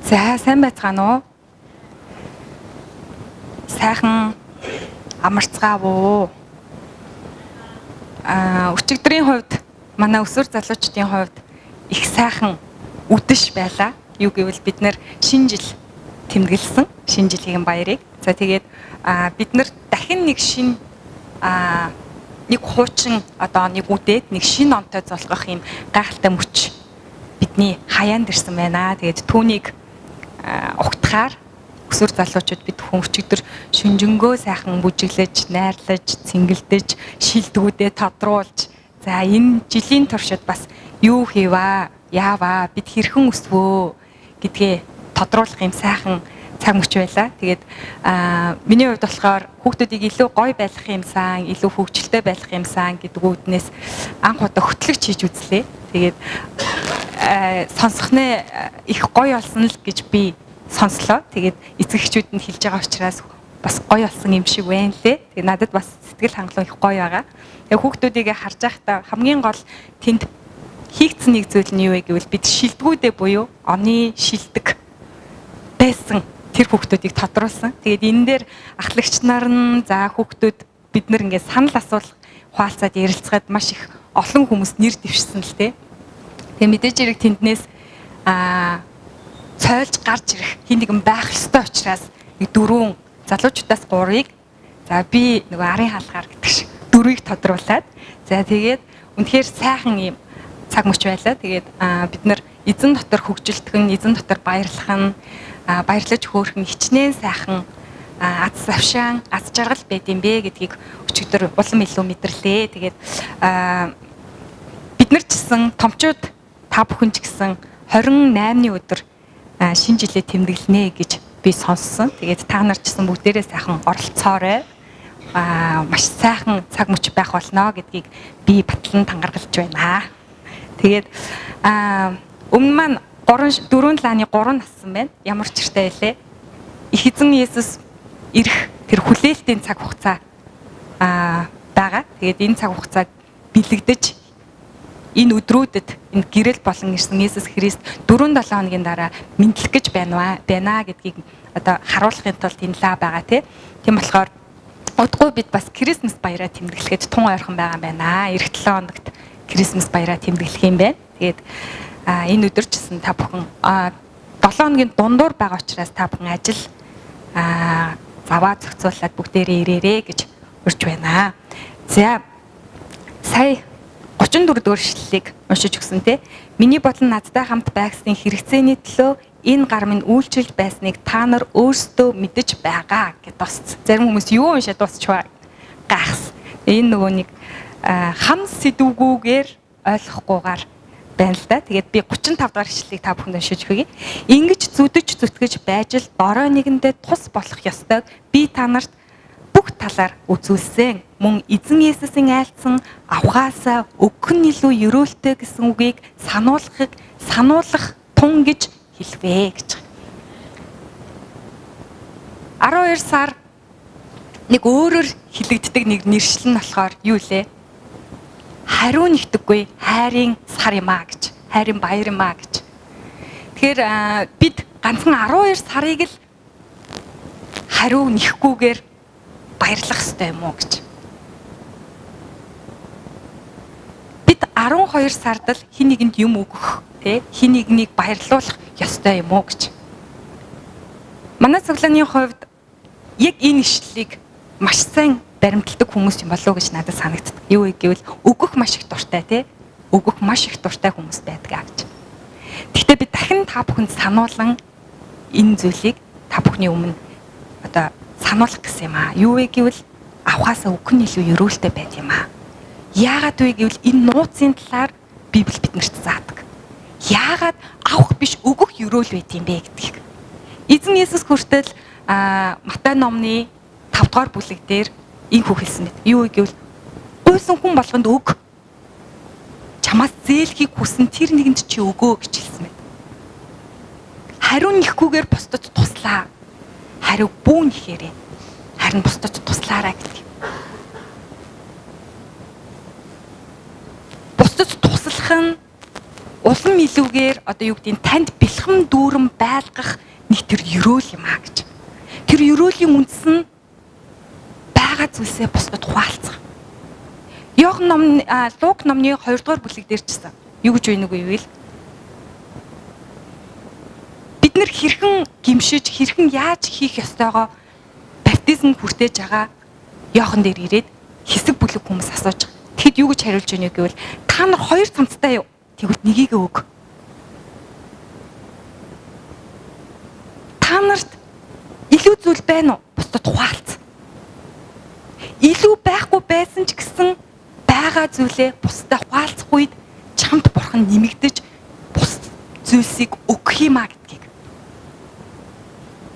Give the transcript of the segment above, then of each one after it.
За сайн байцгаана уу? Сайхан амарцгаав уу? Өчигдрийн хувьд манай өсвөр залуучдын хувьд их сайхан үдэш байлаа. Юу гэвэл бид нэр шинэ жил тэмдэглэсэн. Шинэ жилийн баярыг. За тэгээд бид нар дахин нэг шинэ нэг хуучин одоо нэг үдээд нэг шинэ онтой золгох юм гайхалтай мөч бидний хаяанд ирсэн байна. Тэгээд түүнийг угтахаар өсвөр залуучууд бид хүн өчигдөр шүнжэнгөө сайхан бүжиглэж, найрлаж, цэнгэлдэж, шилдэгүүдээ тодруулж, за энэ жилийн туршид бас юу хийваа, яаваа, бид хэрхэн өсвөө гэдгээ тодруулах юм сайхан цаг мөч байлаа. Тэгээд миний хувьд болохоор хүүхдүүдийг илүү гоё байх юмсан, илүү хөгжилтэй байх юмсан гэдэг үүднээс анх удаа хөтлөгч хийж үзлээ. Тэгээд сонсох нэ их гоё болсон л гэж би сонслоо. Тэгээд эцэг эхчүүд нь хэлж байгаа учраас бас гоё болсон юм шиг байна лээ. Тэгээд надад бас сэтгэл хангалуун их гоё байгаа. Тэгээд хүүхдүүдийг харж байхдаа хамгийн гол тэнд хийгдсэн нэг зүйл нь юу вэ гэвэл бид шилдэгүүдээ буюу оны шилдэг байсан тэр хүүхдүүдийг тодруулсан. Тэгээд энэ дээр ахлагч нар нь за хүүхдүүд бид нар ингээд санал асуулах хуваалцаад ярилцгаад маш их олон хүмүүс нэр дэвшсэн л дээ. Тэгээд мэдээж хэрэг тэнднээс цойлж гарч ирэх хин нэгэн байх ёстой учраас нэг дөрвөн залуучуудаас 3-ыг за би нөгөө арын хаалгаар гэдэг шиг 4-ийг тодруулаад за тэгээд үнэхээр сайхан юм цаг мөч байлаа. Тэгээд бид нар эзэн дотор хөгжилдөх нь, эзэн дотор баярлах нь, баярлаж хөөрхөн хичнээн сайхан аз завшаан, аз жаргал байд юм бэ гэдгийг өчигдөр улам илүү мэдэрлээ. Тэгээд бид нар ч гэсэн томчууд та бүхэн ч гэсэн 28-ны өдөр шинэ жилээ тэмдэглэнэ гэж би сонссон. Тэгээд та нар ч гэсэн бүгдээрээ сайхан оролцоорой. Маш сайхан цаг мөч байх болно гэдгийг би батлан тангаргалж байна. Тэгээд өмнө маань 3 4 лааны 3 нассан байна. Ямар ч чиртэй байлээ. Их эзэн Есүс ирэх тэр хүлээлтийн цаг хугацаа байгаа. Тэгээд энэ цаг хугацааг бэлэгдэж энэ өдрүүдэд энэ гэрэл болон ирсэн Есүс Христ 4-7 хоногийн дараа мэдлэх гэж байна гэдгийг одоо харуулахын тулд энэ лаа байгаа тий. Тийм болохоор удахгүй бид бас Крисмас баяраа тэмдэглэхэд тун ойрхон байгаа юм байна. Ирэх 7 хоногт Крисмас баяраа тэмдэглэх юм байна. Тэгээд энэ өдөр ч гэсэн та бүхэн 7 хоногийн дундуур байгаа учраас та бүхэн ажил заваа зохицуулаад бүгдээрээ ирээрээ гэж урьж байна. За сая 34 дугаар ишлэлийг уншиж өгсөн те. Миний бодол надтай хамт байгсны хэрэгцээний төлөө энэ гар минь үйлчилж байсныг та нар өөрсдөө мэдэж байгаа гэд дууссан. Зарим хүмүүс юу уншаад дуусчихваа гайхсан. Энэ нөгөө нэг хам сэдвгүүгээр ойлгохгүйгээр байна л да. Тэгээд би 35 дугаар ишлэлийг та бүхэнд уншиж өгье. Ингэж зүдэж зүтгэж байж л дорой нэгэндээ тус болох ёстойг би та нарт бүх талаар үзүүлсэн. Мөн эзэн Есүсийн айлцсан авхаасаа өгөх нь илүү ерөөлтэй гэсэн үгийг сануулах тун гэж хэлвэ гэж. 12 сар нэг өөрөөр хэлэгддэг нэг нэршил нь болохоор юу лээ? Хариу нэгтэггүй хайрын сар юм аа гэж. Хайрын баяр юм аа гэж. Тэгэхээр бид ганцхан 12 сарыг л хариу нэхгүйгээр баярлах ёстой юм уу гэж. Бид 12 сард л хин нэгэнд юм өгөх, тэ хин нэгнийг баярлуулах ёстой юм уу гэж. Манай цуглааны хувьд яг энэ ишлэлийг маш сайн баримталдаг хүмүүс юм болов уу гэж надад санагддаг. Юу вэ гэвэл өгөх маш их дуртай, тэ өгөх маш их дуртай хүмүүс байдаг гэж. Гэхдээ би дахин та бүхэнд сануулan энэ зүйлийг та бүхний өмнө одоо сануулах гэсэн юм аа. Юу вэ гэвэл авахаасаа өгөх нь илүү ерөөлтэй байд юм аа. Яагаад вэ гэвэл энэ нууцын талаар Библи биднэрт заадаг. Яагаад авах биш өгөх ерөөл байд юм бэ гэдгийг. Эзэн Есүс хүртэл Матай номны 5 дугаар бүлэг дээр инхүү хэлсэн мэт. Юу вэ гэвэл гуйсан хүн болгонд өг. Чамаас зээлхийг хүсэн тэр нэгэнд чи өгөө гэж хэлсэн мэт. Хариу нэхгүйгээр бусдад туслаа. Хариу бүү нэхээрээ. Харин бусдад туслаарай гэдэг. Бусдад туслах нь улам илүүгээр одоо юу гэдгийг танд бэлхэм дүүрэн байлгах нэг тэр ерөөл юм а гэж. Тэр ерөөлийн үндэс нь байгаа зүйлсээ бусдад хуваалцах. Иохан ном Лук номны 2 дугаар бүлэг дээр ч гэсэн юу гэж байна үгүй вэ? Бид нэр хэрхэн гимшиж, хэрхэн яаж хийх ёстойгоо баптизм хүртээж байгаа Иохан дээр ирээд хэсэг бүлэг хүмүүс асууж байгаа. Тэгэхэд юу гэж хариулж байна вэ гэвэл та нар хоёр цамцтай юу? Тэгвэл нэгийг өг. Та нарт илүү зүйл байна уу? Бусдад хуваалц. Илүү байхгүй байсан ч гэсэн байгаа зүйлээ бусдад хуваалцах үед чамд бурхан нэмэгдэж бус зүйлсийг өгөх юм а гэдгийг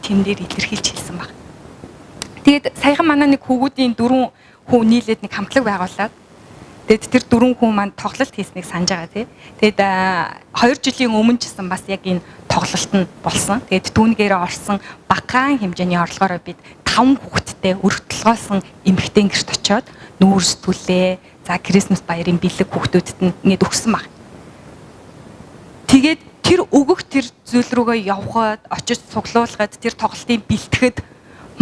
тэн дээр илэрхийлж хэлсэн баг. Тэгээд саяхан манай нэг хүүгүүдийн 4 хүн нийлээд нэг хамтлаг байгуулад тэгээд тэр 4 хүн маань тоглолт хийснийг санаж байгаа тий. Тэгээд 2 жилийн өмнө ч гэсэн бас яг энэ тоглолт нь болсон. Тэгээд түүнгээр орсон багахан хэмжээний орлогоороо бид 5 хүүхэдтэй өргөтөлгөөсөн эмэгтэй гэрт очиод нүүрс түлээ. За Крисмас баярын бэлэг хүүхдүүдэд нь ингээд өгсөн баг. Тэгээд тэр өгөх тэр зүйл рүүгээ явхад очиж цуглуулгаад тэр тоглолтын бэлтгэхэд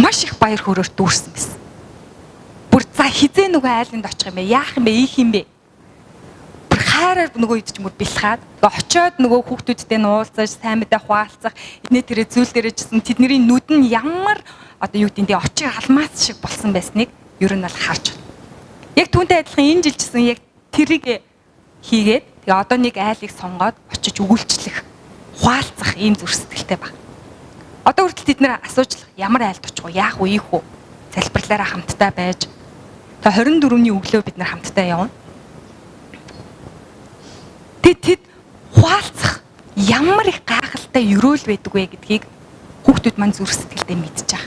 маш их баяр хөөрөөр дүүрсэн байсан. Бүр за хизээ нөгөө айланд очих юм бэ? Яах юм бэ? Ийх юм бэ? Бүр хайраар нөгөө хэд ч юм уу бэлхаад очиод нөгөө хүүхдүүдтэй нь уулзаж, сайн мэдээ хуваалцах, энэ тэрэ зүйл дээрээ чсэн тэдний нүд нь ямар одоо юу гэдэг нь очиг алмаас шиг болсон байсныг ер нь бол харж байна. Яг түүнтэй адилхан энэ жил чсэн яг тэрийг хийгээд тэгээ одоо нэг айлыг сонгоод очиж өгүүлчлэх, хуваалцах ийм зүрх сэтгэлтэй баг. Одоо хүртэл тэд нэр асууж ямар айлд очих вэ? Яах вэ? Ийх үү? Залбирлаараа хамтдаа байж. Тэгээ 24-ний өглөө бид нар хамтдаа явна. Тэгээ тэд хуваалцах ямар их гайхалтай ерөөл байдаг вэ гэдгийг хүүхдүүд маань зүрх сэтгэлдээ мэдчих.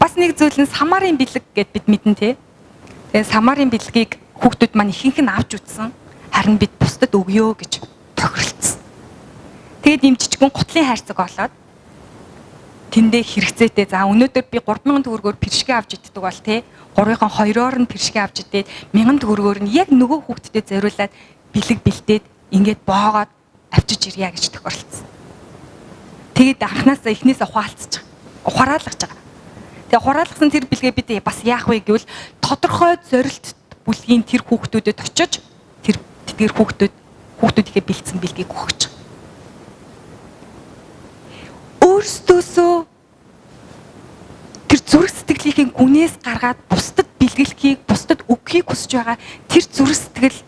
Бас нэг зүйл нь Самарын бэлэг гэд бид мэднэ те. Тэгээ Самарын бэлгийг хүүхдүүд маань ихэнх нь авч үтсэн. Харин бид бусдад өгөө гэж тохиролцсон. Тэгээд ийм жижигхэн гутлын хайрцаг олоод тэндээ хэрэгцээтэй. За өнөөдөр би 3000 төгрөгөөр пиршгэ авч иддэг бол те 3-ын 2-оор нь пиршгэ авч идээд 1000 төгрөгөөр нь яг нөгөө хүүхдэд зориулаад бэлэг бэлдээд ингээд боогоод авчиж ирья гэж тохиролцсон. Тэгээд анханасаа эхнээсээ хуваалцчих. Ухараалгаж байгаа. Тэгээ хураалгасан тэр бэлгээ бид бас яах вэ гэвэл тодорхой зорилт бүлгийн тэр хүүхдүүдэд очиж тэр тэдгэр хүүхдүүдийнхээ бэлдсэн бэлгийг өгч. Өөрсдөөсөө тэр зүрх сэтгэлийнхээ гүнээс гаргаад бусдад бэлгэлхийг, бусдад өгөхийг хүсэж байгаа тэр зүрх сэтгэл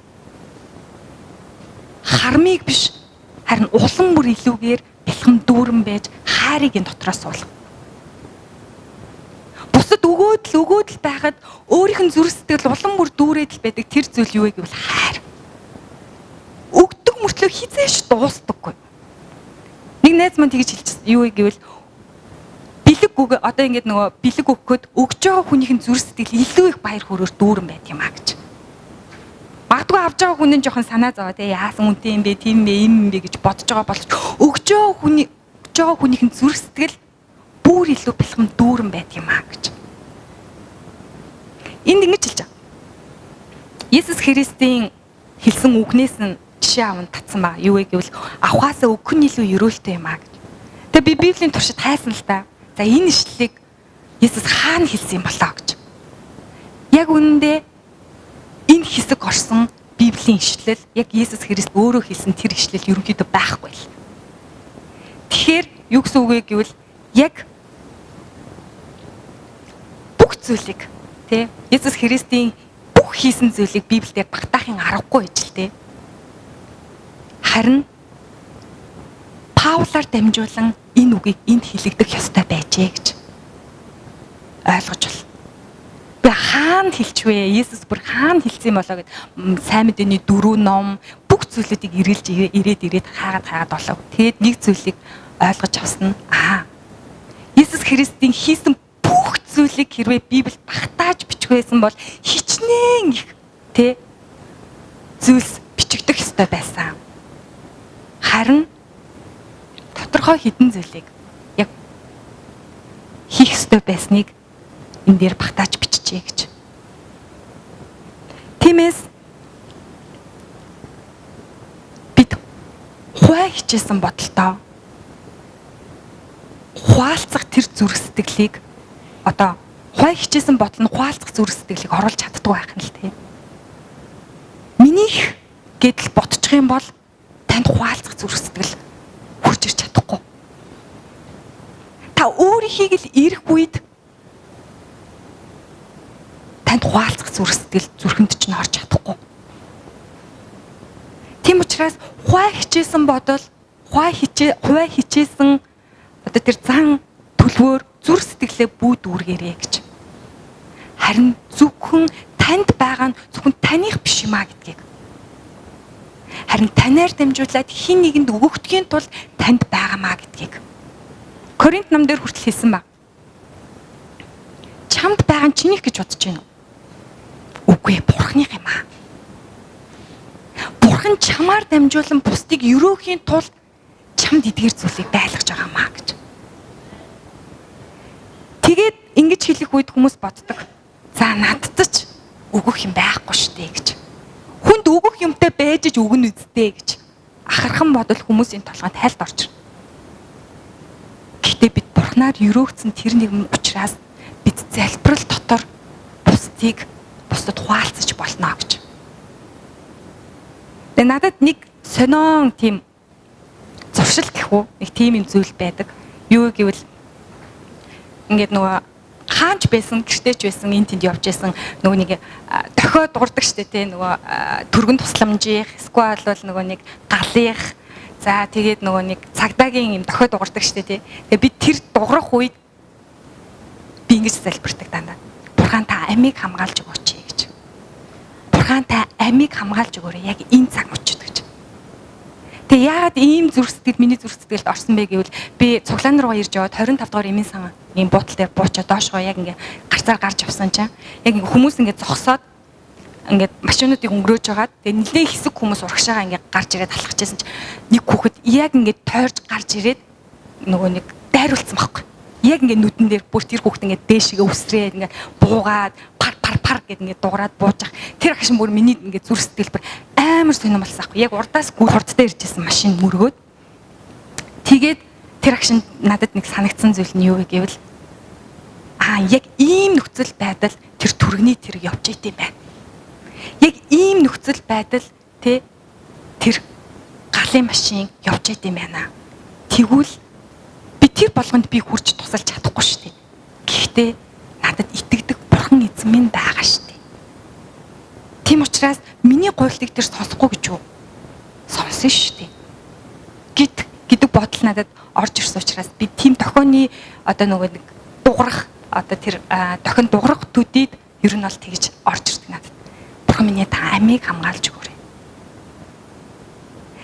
хармыг биш, харин улам бүр илүүгээр бэлхэм дүүрэн байж хайрыг энэ дотроос суулгах. Бусдад өгөөд л байхад өөрийнх нь зүрх сэтгэл улам бүр дүүрээд л байдаг тэр зүйл юу вэ гэвэл хайр. Өгдөг мөртлөө хизээш дуустдаггүй. Нэг найз маань тэгж хэлчихсэн. Юу вэ гэвэл бэлэг өгөө одоо ингээд нөгөө бэлэг өгөхөд өгж байгаа хүнийх нь зүрх сэтгэл илүү их баяр хөөрөөр дүүрэн байт юм а гэж. Магадгүй авж байгаа хүн нь жоохон санаа зовоо те яасан үнтэй юм бэ, тийм бэ, юм бэ гэж бодож байгаа боловч өгж байгаа хүнийх нь зүрх сэтгэл бүр илүү бэлхэм дүүрэн байт юм а гэж. Энд ингэж хэлж байгаа. Есүс Христийн хэлсэн үгнээс нь жишээ аван татсан ба. Юу вэ гэвэл авахаасаа өгөх нь илүү ерөөлтэй юм а гэж. Тэгээ би Библийн туршид хайсан л та. За энэ ишлэлийг Есүс хаана хэлсэн юм болоо гэж. Яг үнэндээ энэ хэсэг орсон Библийн ишлэл яг Есүс Христ өөрөө хэлсэн тэр ишлэл ерөнхийдөө байхгүй л. Тэгэхээр юу гэсэн үг вэ гэвэл яг бүх зүйлийг тэ Есүс Христийн бүх хийсэн зүйлийг Библиэлд багтаахын аргагүй ижил тэ. Харин Паулаар дамжуулан энэ үгийг энд хэлэгдэх ёстой байжээ гэж ойлгож байна. Би хаана хэлчихвэ? Есүс бүр хаана хэлсэн юм болоо гэд сайн мэдээний 4 ном бүх зүйлүүдийг эргэлж ирээд хаагаад болов. Тэгээд нэг зүйлийг ойлгож авсан нь Есүс Христийн хийсэн бүх зүйлийг хэрвээ Библи багтааж бичих байсан бол хичнээн их тэ зүйлс бичигдэх ёстой байсан. Харин тодорхой хідэн зүйлийг яг хийх ёстой байсныг энэ дээр багтааж бичжээ гэж. Тиймээс Хуваа хичээсэн бодолтоо хуваалцах тэр зүрх сэтгэлийг одоо хуваа хичээсэн бодол нь хуваалцах зүрх сэтгэлийг оруулж чаддгүй байх нь л тийм. Минийх гэдэл бодчих юм бол танд хуваалцах зүрх сэтгэл хурж ирч чадахгүй. Та өөрийнхийг л ирэх үед танд хуваалцах зүрх сэтгэл зүрхэнд чинь орж чадахгүй. Тийм учраас хуваа хичээсэн бодол, хуваа хичээсэн одоо тэр зан төлөвөөр зүрх сэтгэлээ бүү дүүргээрэй гэж. Харин зөвхөн танд байгаа нь зөвхөн таных биш юм а гэдгийг. Харин танаар дамжуулаад хин нэгэнд өгөгдөхийн тулд танд байгаамаа гэдгийг. Коринт нам дээр хүртэл хэлсэн баг. Чамд байгаа нь чинийх гэж бодож байна уу? Үгүй, Бурхных юм аа. Бурхан чамаар дамжуулан бусдыг өрөөхийн тулд чамд эдгээр зүйлийг байлгаж байгаа маа гэж. Тэгээд ингэж хэлэх үед хүмүүс боддог. За надад ч өгөх юм байхгүй штэ гэж. Хүнд өгөх юмтай байж ч өгнө үсттэй гэж. Ахархан бодол хүмүүсийн толгойд хальт орж ирнэ. Гэхдээ бид Бурханаар өрөөгдсөн тэр нэгэн учраас бид залбирал дотор бусдыг бусдад хуваалцаж болно гэж. Тэгээ надад нэг сонион тийм зуршил гэх үү нэг тийм юм зүйл байдаг. Юу гэвэл ингээд нөгөө хаанч байсан, гэртээч байсан, энэ тэнд явж байсан нөгөө нэг дохио дуурдаг штэ тий, нөгөө түргэн тусламжих, эсвэл бол нөгөө нэг галих, за тэгээд нөгөө нэг цагдаагийн юм дохио дуурдаг штэ тий. Тэгээ би тэр дуурах үед би ингэж залбирдаг дандаа. Бурхан та амийг хамгаалж өгөөч гэж. Бурхан та амийг хамгаалж өгөөрэй яг энэ цаг мөчид гэж. Тэгээ яагаад ийм зүрх сэтгэл миний зүрх сэтгэлд орсон бэ гэвэл би цуглаан руугаа ирж яваад 25 дугаар эмийн сан ийм буудлын дээр буучаа доошгоо яг ингээ гарцаар гарч явсан чинь яг ингээ хүмүүс ингээ зогсоод ингээд машинуудыг өнгөрөөж байгаад тэгээ нэлээд хэсэг хүмүүс урагшаага ингээ гарч ирээд алхажсэн чинь нэг хүүхэд яг ингээ тойрж гарч ирээд нөгөө нэг дайруулсан байхгүй. Яг ингээ нүдэн дээр бүр тэр хүүхэд ингээ дээшгээ үсрээд ингээ буугаад пар пар пар гэд ингээ дуурайд бууж ах. Тэр агшин бүр миний ингээ зүрх сэтгэл бүр амар сонирн болсон аахгүй. Яг урдаас гүр хурдтай иржсэн машин мөргөөд. Тэгээд тэр агшин надад нэг санагдсан зүйл нь юу вэ гэвэл яг ийм нөхцөл байдал тэр түргэний тэрэг явж идэм байна. Яг ийм нөхцөл байдал тэ тэр галын машин явж идэм байна. Тэгвэл би тэр болгонд би хурж тусалж чадахгүй шүү дээ. Гэхдээ надад итгэдэг Бурхан эзэн минь байгаа шүү дээ. Тийм учраас миний гуйлтыг тэр сонсохгүй гэж юу? Сонсон шүү дээ. Гэдэг бодол надад орж ирсэн учраас би тийм дохионы одоо нөгөө нэг дуграх одоо тэр дохион дуграх төдийд ер нь бол тэгж орж ирдэг надад. Бурхан минь та амийг хамгаалж өгөөрэй.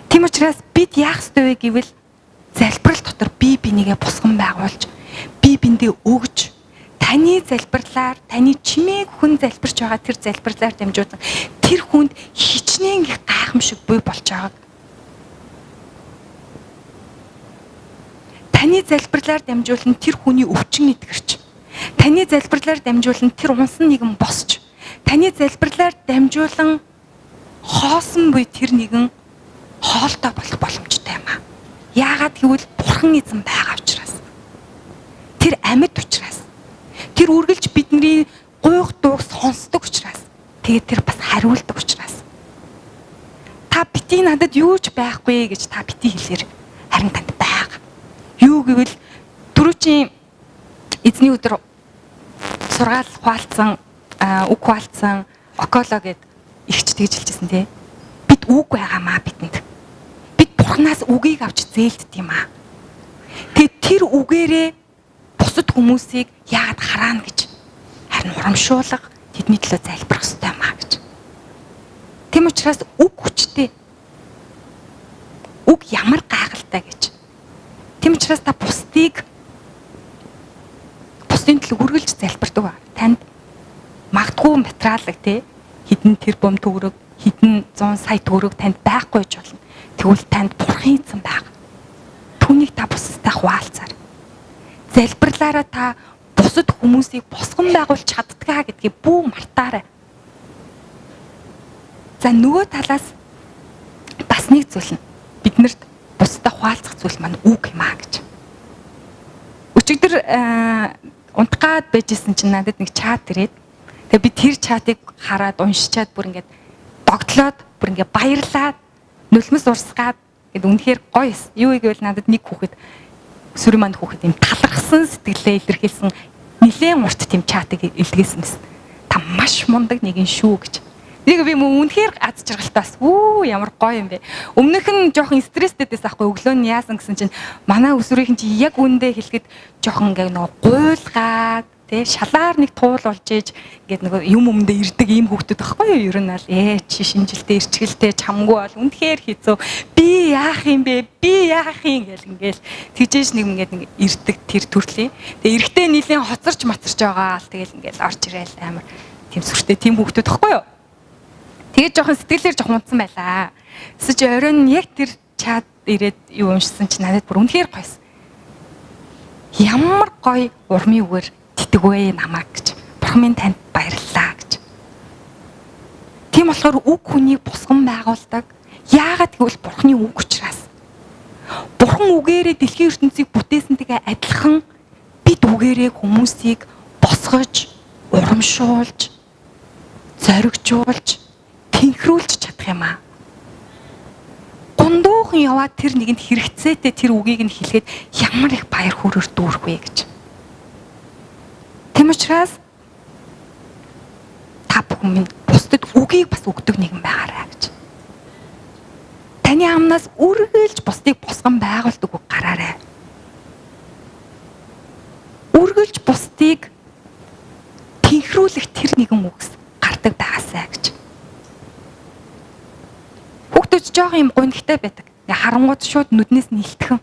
Тийм учраас бид яах ёстой вэ гэвэл залбирал дотор бие бинийгээ босгон байгуулж, бие биендээ өгж, таны залбирлаар, таны чимээг хүн залбирч байгаа тэр залбирлаар дамжуулан тэр хүнд хичнээн их гайхамшиг буй болж байгааг таны залбирлаар дамжуулан тэр хүний өвчин эдгэрч, таны залбирлаар дамжуулан тэр унсан нэгэн босч, таны залбирлаар дамжуулан хоосон буй тэр нэгэн хоолтой болох боломжтой юм аа. Яагаад гэвэл Бурхан эзэн байгаа учраас. Тэр амьд учраас. Тэр үргэлж бидний гуйх дууг сонсдог учраас. Тэгээд тэр бас хариулдаг учраас. Та бити надад юу ч байхгүй гэж та бити хэлээр харин танд байгаа. Юу гэвэл түрүүчийн эзний өдөр сургаал хуваалцсан, үг хуваалцсан Около гэд ихч тэгж хэлжсэн тий. Бид үг байгаамаа бидэнд. Бид Бурханаас үгийг авч зээлддэг юм аа. Тэгээд тэр үгээрээ бусад хүмүүсийг яагаад хараана гэж харин урамшуулга тэдний төлөө залбирах ёстой юм аа гэж. Тийм учраас үг хүчтэй. Үг ямар гайхалтай гэж. Тийм учраас та бусдыг бусдын төлөө үргэлж залбирдаг ба. Танд магадгүй материалыг те хэдэн тэрбум төгрөг, хэдэн 100 сая төгрөг танд байхгүй ч болно. Тэгвэл танд Бурхан эзэн байгаа. Түүнийг та бусдтай хуваалцаар. Залбирлаараа та бусад хүмүүсийг босгон байгуулж чаддгаа гэдгийг бүү мартаарай. За нөгөө талаас бас нэг зүйл нь биднэрт бусдад хуваалцах зүйл маань үг юм аа гэж. Өчигдөр унтгаад байжсэн чинь надад нэг чат ирээд, тэгээ би тэр чатыг хараад уншичаад бүр ингээд догтлоод, бүр ингээд баярлаад, нулимс урсгаад гэд үнэхээр гоё. Юу гэвэл надад нэг хүүхэд, сүрийн манд хүүхэд юм талархсан сэтгэлээ илэрхийлсэн нэлээд урт тийм чатыг илгээсэн байсан. Та маш мундаг нэгэн шүү гэж. Нэг би мөн үнэхээр аз жаргалтай бас үү, ямар гоё юм бэ. Өмнөх нь жоохон стресстэй байсан аахгүй, өглөө нь яасан гэсэн чинь манай өсвөрийнхэн чи яг үндэ хэлэхэд жоохон ингээ нөгөө гуйлгаад тэ шалаар нэг туул болж ээж ингээд нөгөө юм өмдө ирдэг ийм хүүхдүүд байхгүй юу, ер нь аль чи шинжилтэй ирчгэлтэй чамгүй бол үнэхээр хэцүү, би яах юм бэ, би яах юм гэл ингээл тэгжээж нэг ингээд нэг ирдэг тэр төрлийн. Тэгээ эрэхтэй нийлийн хоцорч мацарч байгаа л тэгэл ингээл орж ирээл амар тийм сүртэй тийм хүүхдүүд байхгүй юу. Тэгээд жоохон сэтгэлээр жоохон унтсан байлаа. Тэсэж оройн яг тэр чат ирээд юу уншсан чи надад бүр үнэхээр гойсон. Ямар гоё урмын үгээр тэтгвэ намайг гэж. Бурхан минь танд баярлалаа гэж. Тийм болохоор үг хүнийг босгон байгуулдаг. Яагаад гэвэл Бурханы үг учраас. Бурхан үгээрээ дэлхийн ертөнцийг бүтээсэнтэйгээ адилхан бид үгээрээ хүмүүсийг босгож, урамшуулж, зоригжуулж, тэнхрүүлж чадах юм аа. Гундуухан яваад тэр нэгэнд хэрэгцээтэй тэр үгийг нь хэлэхэд ямар их баяр хөөрөөр дүүрэх вэ гэж. Тийм учраас та бүхэн минь бусдад үгийг бас өгдөг нэгэн байгаарай гэж. Таны амнаас үргэлж бусдыг босгон байгуулдаг үг гараарай. Үргэлж бусдыг тэнхрүүлэх тэр нэгэн үгс гардаг байгаасай гэж. Хүүхдүүд жоох юм гунигтай байдаг. Харангууд шууд нүднээс нь илтгэн.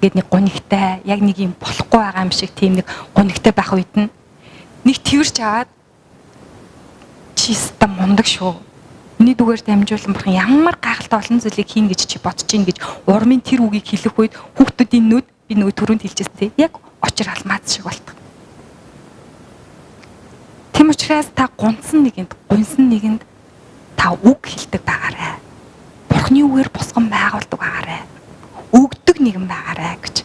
Ингээд нэг гунигтай, яг нэг юм болохгүй байгаа юм шиг тийм нэг гунигтай байх үед нь нэг тэрч аваад чи ста мундаг шүү. Миний дүгээр дамжуулан бурхан ямар гайхалтай олон зүйлийг хийн гэж чи бодож ийн гэж урмын тэр үгийг хэлэх үед хүүхдүүдийн нүд би нөгөө түрүүнд хэлжсэн тий яг очир алмаз шиг болтго. Тийм учраас та гунсан нэгэнд, гунсан нэгэнд та үг хэлдэг байгаарай. Бурхны үгээр босгон байгуулдаг байгаарай. Өгдөг нэгэн байгаарай гэж.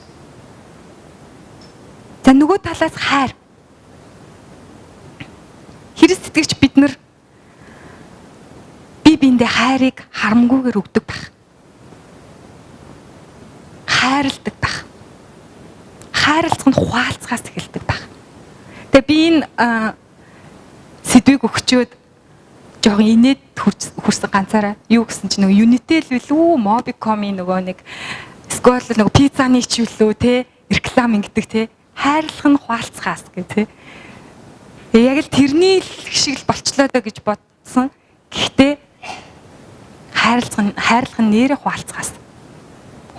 За нөгөө талаас хайр. Христ итгэгч бид нар бие биендээ хайрыг харамгүйгээр өгдөг байх. Хайрладаг байх. Хайрлах нь хуваалцахаас эхэлдэг байх. Тэгээ би энэ сэдвийг өгчөөд жоохон инээд хүрсэн ганцаараа. Юу гэсэн чинь нөгөө Unitel билүү, Mobicom-ийн нөгөө нэг эсвэл нөгөө пиццаны ч билүү те реклам ингэдэг те хайрлах нь хуваалцахаас гэх те. Яг л тэрний шиг л болчлоо доо гэж бодсон. Гэхдээ хайрлах нь нэрээ хуваалцахаас.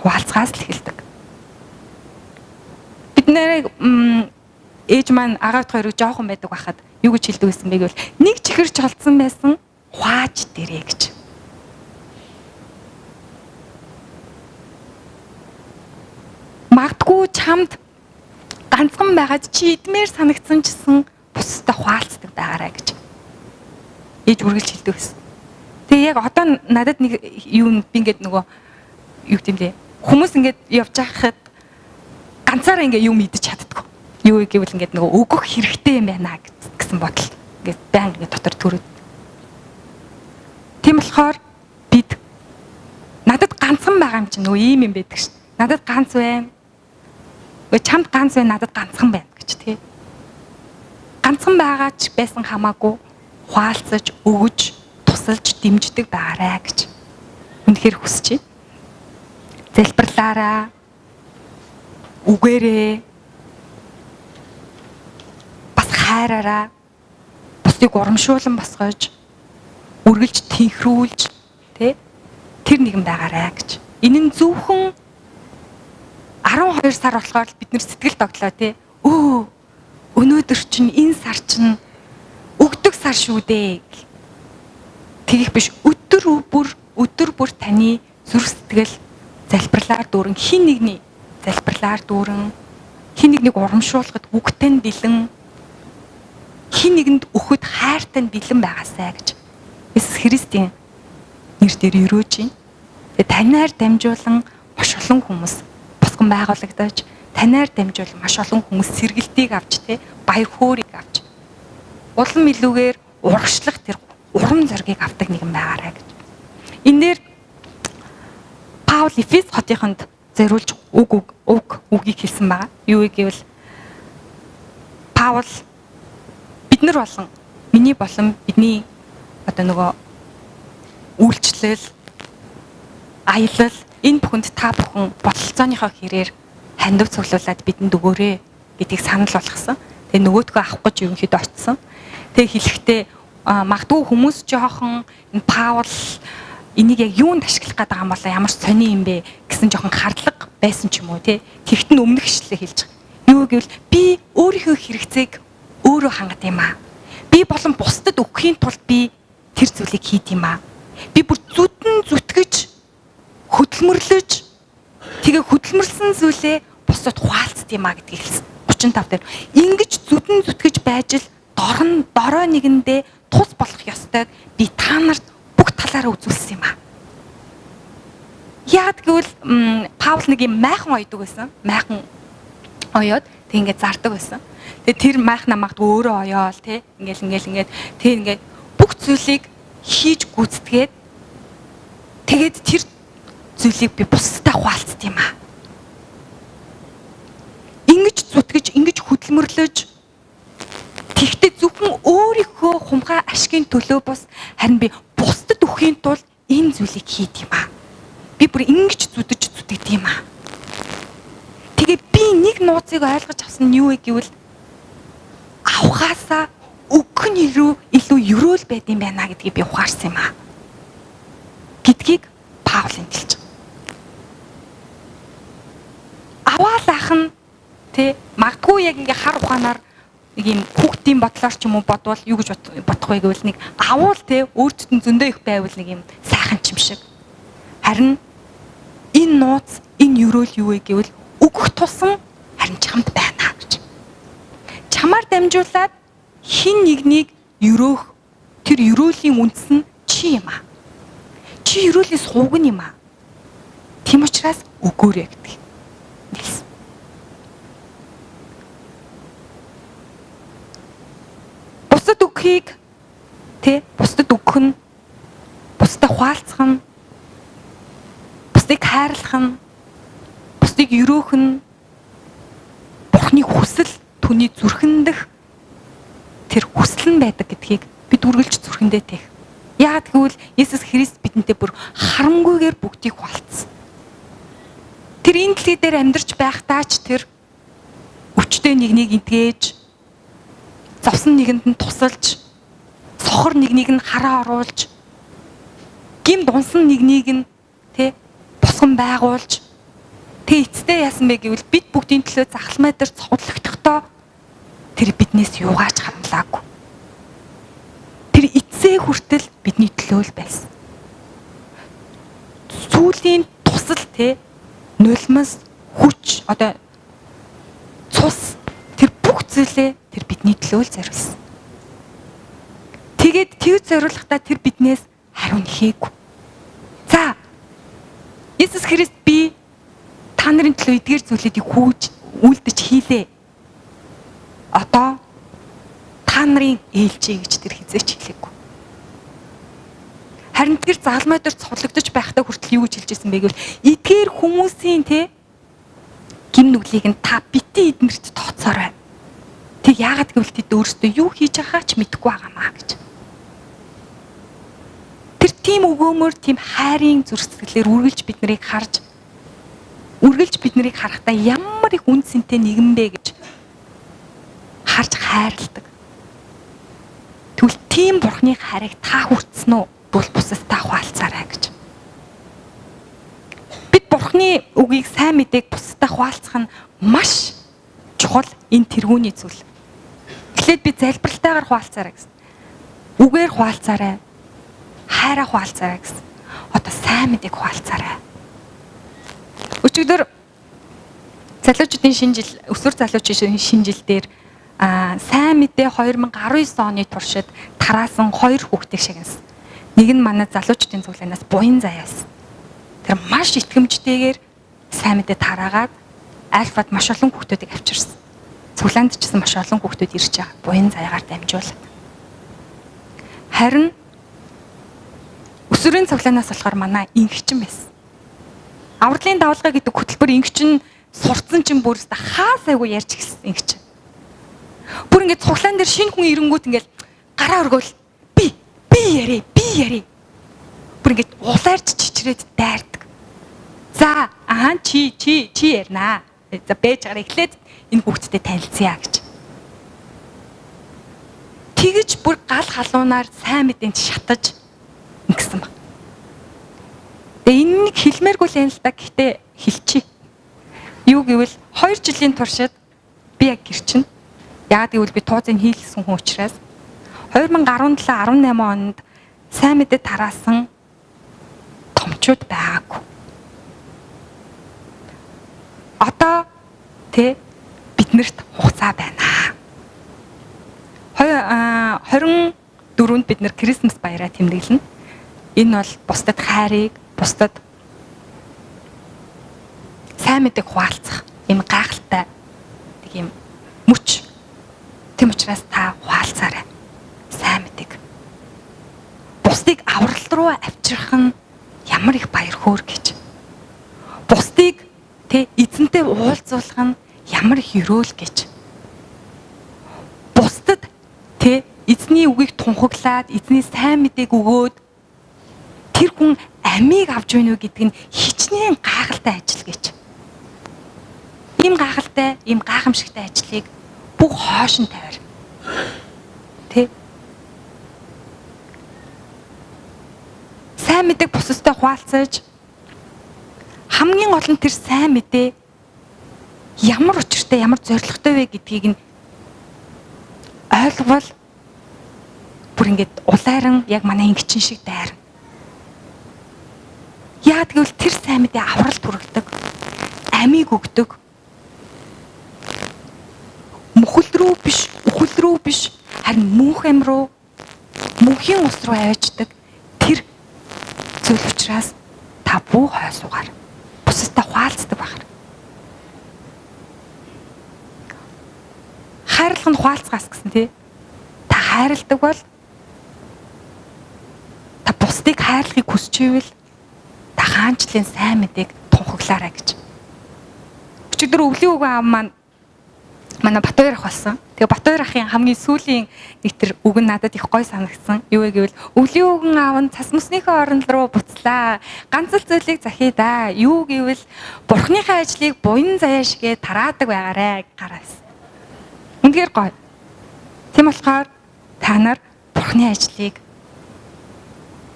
Хуваалцахаас л эхэлдэг. Бид нэрээ ээж маань агаат хоёрыг жоохон байдаг байхад юу гэж хэлдэг байсан бэ гэвэл нэг чихэрч холдсон байсан хувааж дэрээ гэж. Магадгүй чамд ганцхан байгаад чи идмээр санагдсан чсэн бусдад хуваалцдаг байгаарай гэж ээж үргэлж хэлдэг байсан. Тэгээ яг одоо надад нэг юу би ингээд нөгөө юу гэм бэ? Хүмүүс ингээд явж байхад ганцаараа ингээд юм идэж чаддаггүй. Юу гэвэл ингээд нөгөө өгөх хэрэгтэй юм байна гэсэн бодол ингээд баян ингээд дотор төрөд. Тийм болохоор бид надад ганцхан байгаа юм чинь нөгөө ийм юм байдаг шин. Надад ганц байна. Өө чамд ганц байна, надад ганцхан байна гэж тий. Ганцхан байгаа ч байсан хамаагүй хуваалцаж, өгөж, тусалж, дэмждэг байгаарай гэж. Үнэхээр хүсэж байна. Залбирлаараа, үгээрээ, бас хайраараа бусдыг урамшуулан босгож, үргэлжж тэнхрүүлж тий тэр нэгэн байгаарай гэж. Энэ нь зөвхөн 12 сар болохоор бид нэр сэтгэл догтлоо тий. Өө өнөөдөр чинь энэ сар чинь өгдөг сар шүү дээ. Тэгэх биш, өдөр бүр таны зүрх сэтгэл залбирлаар дүүрэн, хин нэгний залбирлаар дүүрэн, хин нэгнийг урамшуулахад үгтэй нь бэлэн, хин нэгэнд өгөхөд хайртай нь бэлэн байгаасай гэж Есүс Христийн нэр дээр өрөөж байна. Тэгээ танаар дамжуулан маш олон хүмүүс босгон байгуулагдаж, танаар дамжуул маш олон хүмүүс сэргэлтийг авч те баяр хөөргийг авч улам илүүгээр урагшлах тэр урам зоригийг авдаг нэгэн байгаарай гэж. Энэ дээр Паул Эфес хотынд зориулж үгийг хэлсэн байгаа. Юу гэвэл Паул бид нар болон миний болон бидний одоо нөгөө үйлчлэл, аялал энэ бүхэнд та бүхэн бодолцооныхоо хэрээр хандив цуглуулад бидэнд өгөөрэй гэдгийг санал болгосон. Тэгээ нөгөөдгөө авах гэж ерөнхийдөө очсон. Тэгээ хэлэхдээ магадгүй хүмүүс жоохон энэ Паул энийг яг юунд ашиглах гээд байгаа юм болоо, ямар сони юм бэ гэсэн жоохон хардлага байсан ч юм уу тий. Тэгт нь өмнөх ишлэлээ хэлж байгаа. Юу гэвэл би өөрийнхөө хэрэгцээг өөрөө хангад юм аа. Би болон бусдад өгөхийн тулд би тэр зүйлийг хийд юм аа. Би бүр зүтэн зүтгэж хөдөлмөрлөж тэгээ хөдөлмөрлсөн зүйлээ бусдад хуваалцд юм аа гэдгийг хэлсэн. 35 дээр ингэж зүтэн зүтгэж байж л дорн дорой нэгэндээ тус болох ёстойг би та нарт бүх талаараа үзүүлсэн юм аа. Яад гэвэл Паул нэг юм майхан ойдог байсан. Майхан оёод тэг ингээд зардаг байсан. Тэгээ тэр майхнаа магадгүй өөрөө оёол тэ ингээл ингээл ингээд тэг ингээд бүх зүйлийг хийж гүйцэтгээд тэгээд тэр зүйлийг би бусдад хуваалцд юм аа. Ингэж зүтгэж, ингэж хөдөлмөрлөж тэгтээ зөвхөн өөрийнхөө хумхаа ашигын төлөө бус харин би бусдад өгөхийн тулд энэ зүйлийг хийд юм аа. Би бүр ингэж зүдэж зүтгэд юм аа. Тэгээ би нэг нууцыг ойлгож авсан нь юу вэ гэвэл авахаасаа өгөх нь илүү ерөөл байд юм байна гэдгийг би ухаарсан юм аа. Гэдгийг Паул хэлж байгаа. Аваалах нь тэ магадгүй яг ингээ хар ухаанаар нэг юм хүүхдийн бодлоор ч юм уу бодвол юу гэж бодох вэ гэвэл нэг авуул тэ өөртөө нь зөндөө их байвал нэг юм сайхан ч юм шиг. Харин энэ нууц, энэ ерөөл юу вэ гэвэл өгөх тусам харин чамд байна гэж. Чамаар дамжуулаад хин нэгнийг өрөөх тэр өрөөлийн үндэс нь чи юм аа. Чи өрөөлийн сувг нь юм аа. Тийм учраас өгөөрэй гэдэг. Хэлсэн. Бусдад өгөхийг тэ бусдад өгөх нь бусдад хуваалцах нь бусдыг хайрлах нь бусдыг өрөөх нь Бурхны хүсэл түүний зүрхэндэх тэр хүсэл нь байдаг гэдгийг бид үргэлж зүрхэндээ тех. Яагаад гэвэл Есүс Христ бидэнтэй бүр харамгүйгээр бүгдийг хуваалцсан. Тэр энэ дэлхий дээр амьдарч байхдаа ч тэр өвчтөй нэгнийг эдгэж, зовсон нэгэнд нь тусалж, сохор нэгнийг нь хараа оруулж, гимд унсан нэгнийг нь тэ босгон байгуулж, тэ эцэстээ яасан бэ гэвэл бид бүгдийн төлөө захалмай дээр цовдлогдохдоо тэр биднээс юугаач хадгалаагүй. Тэр эцсээ хүртэл бидний төлөө л байсан. Сүүлийн тусал тэ нулимс, хүч, одоо цус тэр бүх зүйлээ тэр бидний төлөө л зориулсан. Тэгээд тэр зориулахдаа тэр биднээс хариу нэхээгүй. За Есүс Христ би та нарын төлөө эдгээр зүйлүүдийг хүүж үлдэж хийлээ. Одоо та нарын ээлжээ гэж тэр хизээч хэлээгүй. Харин тэр загалмай дээр цовлогдож байхдаа хүртэл юу гэж хэлж ирсэн бэ гэвэл эдгээр хүмүүсийн тэ гим нүглийг нь та битгий эднэрт тооцоорой. Тэг яагаад гэвэл тэд өөрсдөө юу хийж байгаагаа ч мэдэхгүй байгаамаа гэж. Тэр тийм өгөөмөр, тийм хайрын зүрх сэтгэлээр үргэлж бид нарыг харж, үргэлж бид нарыг харахтаа ямар их үн цэнтэй нэгэн бэ гэж харж хайрладаг. Тэгвэл тийм Бурхны хайрыг та хүртсэн үү? Тэгвэл бусадтай хуваалцаарай гэж. Бид Бурхны үгийг, сайн мэдээг бусадтай хуваалцах нь маш чухал энэ тэргүүний зүйл. Эхлээд би залбиралтайгаар хуваалцаарай гэсэн. Үгээр хуваалцаарай. Хайраа хуваалцаарай гэсэн. Одоо сайн мэдээг хуваалцаарай. Өчигдөр залуучуудын шинэ жил, өсвөр залуучуудын шинэ жил дээр сайн мэдээ 2019 оны туршид тараасан 2 хүүхдийг шагнасан. Нэг нь манай залуучдын цуглаанаас Буян заяас. Тэр маш итгэмжтэйгээр Сайн мэдээ тараагаад Альфад маш олон хүүхдүүдийг авчирсан. Цуглаанд ч гэсэн маш олон хүүхдүүд ирж байгаа. Буян заяагаар дамжуулаад. Харин өсвөрийн цуглаанаас болохоор манай ингчин байсан. Авралын давалгаа гэдэг хөтөлбөр ингчин сурцсан чинь бүр хаа сайгүй ярьж эхэлсэн ингчин. Бүр ингээд цуглаан дээр шинэ хүн ирэнгүүт ингээд гараа өргөөл би яриа би яриа. Бүр ингээд улаарч чичрээд дайрдаг. За аа чи чи чи ярина. За бэж гараа эхлээд энэ хүүхдтэй танилцъя гэж. Тэгэж бүр гал халуунаар сайн мэдээнд шатаж ингэсэн баг. Тэгээ энэ нэг хэлмээргүй л юм л да. Гэхдээ хэлчихье. Юу гэвэл 2 жилийн туршид би яг гэрчин. Яагаад гэвэл би тууцыг хийлсэн хүн учраас 2017 18 онд сайн мэдээ тараасан томчууд байгаагүй. Одоо тэ биднэрт хугацаа байна. 24-нд бид нэр Крисмас баяраа тэмдэглэнэ. Энэ бол бусдад хайрыг, бусдад сайн мэдээг хуваалцах юм гайхалтай нэг юм мөч. Тэм учраас та хуваалцаарай. Сайн мэдээг. Бусдыг аврал руу авчрах нь ямар их баяр хөөр гэж. Бусдыг тэ эзэнтэй уулзуулах нь ямар их өрөөл гэж. Бусдад тэ эзний үгийг тунхаглаад, эзний сайн мэдээг өгөөд тэр хүн амийг авч байна уу гэдэг нь хичнээн гайхалтай ажил гэж. Ийм гайхалтай, ийм гайхамшигтай ажлыг бүх хойш нь тавиар. Тэ? Сайн мэдээг бусадтай хуваалцаж хамгийн гол нь тэр сайн мэдээ ямар учиртай, ямар зорилготой вэ гэдгийг нь ойлговол бүр ингээд улайран яг манай ингэчин шиг дайрна. Яагаад гэвэл тэр сайн мэдээ авралт хүргэдэг, амийг өгдөг. Мөхөл рүү биш, үхэл рүү биш, харин мөнх ам руу, мөнхийн ус руу аваачдаг тэр зүйл учраас та бүү хойсуугаар бусадтай хуваалцдаг байхаар. Хайрлах нь хуваалцгаас гэсэн тий. Та хайрладаг бол та бусдыг хайрлахыг хүсч ивэл та хаанчлалын сайн мэдээг тунхаглаарай гэж. Өчигдөр өвлийн үгэн аав маань манай Батбаяр ах болсон. Тэгээ Батбаяр ахын хамгийн сүүлийн нэг тэр үг нь надад их гой санагдсан. Юу вэ гэвэл өвлийн үгэн аав нь цас мөснийхөө орон руу буцлаа. Ганц л зүйлийг захия да. Юу гэвэл бурхныхаа ажлыг буян заяа шигээ тараадаг байгаарэ гараас. Үнэхээр гоё. Тийм болохоор та нар бурхны ажлыг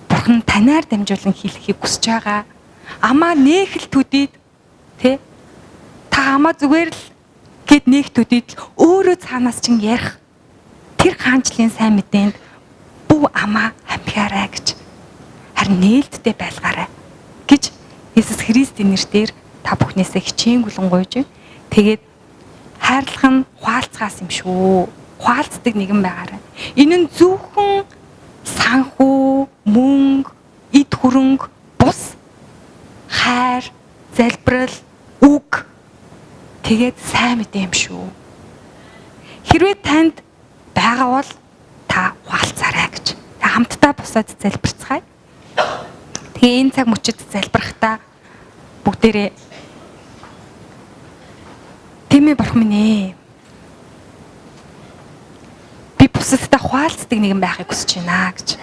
бурхан танаар дамжуулан хийхийг хүсэж байгаа. Амаа нээхэл төдийд тэ та амаа зүгээр л гэд нээх төдийд л өөрөө цаанаас чинь ярих тэр хаанчлалын сайн мэдээнд бүх амаа хамхиарай гэж. Харин нээлттэй байлгаарай гэж Иесус Христийн нэрээр та бүхнээсээ хичээнгүлэн гуйж. Тэгээд хайрлах нь хуваалцгаас юм шүү. Хуваалцдаг нэгэн байгаарай. Энэ нь зөвхөн санхүү, мөнгө, эд хөрөнгө, бус, хайр, залбирал, үг тэгээд сайн мэдээ юм шүү. Хэрвээ танд байгаа бол та хуваалцаарай гэж. Та хамтдаа бусаад залбирцгаая. Тэгээ энэ цаг мөчид залбирахдаа бүгдээрээ тийм ээ бурхан минь ээ. Би бусадтай хуваалцдаг нэгэн байхыг хүсэж байна гэж.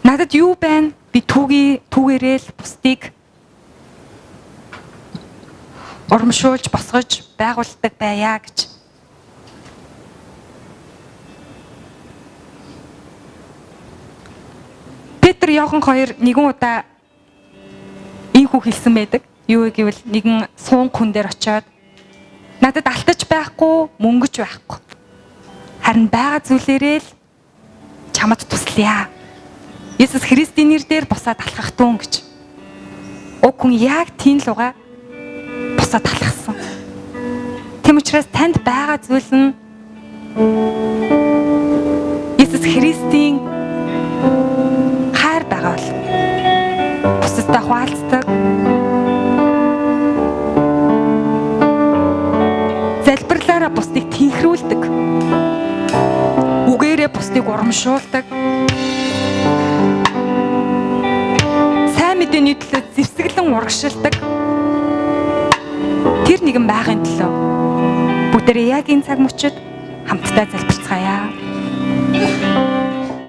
Надад юу байна? Би түүгээрээ л бусдыг урамшуулж, босгож байгуулдаг байя гэж. Петр Иохан хоёр нэгэн удаа ийхүү хэлсэн байдаг. Юу гэвэл нэгэн суун хүн дээр очиод надад алтаж байхгүй, мөнгөч байхгүй. Харин байгаа зүйлээрээ л чамд туслая. Есүс Христийн нэрээр босоод алхах тун гэж. Уг хүн яг тийм л угаа босоод алхасан. Тэм учраас танд байгаа зүйл нь Есүс Христийн хайр байгаа бол бусадтай хуваалцдаг. Залбирлаараа бусдыг тэнхрүүлдэг. Үгээрээ бусдыг урамшуулдаг. Сайн мэдээний төлөө зэвсэглэн урагшилдаг. Тэр нэгэн байхын төлөө бүгдээрээ яг энэ цаг мөчид хамтдаа залбирцгаая.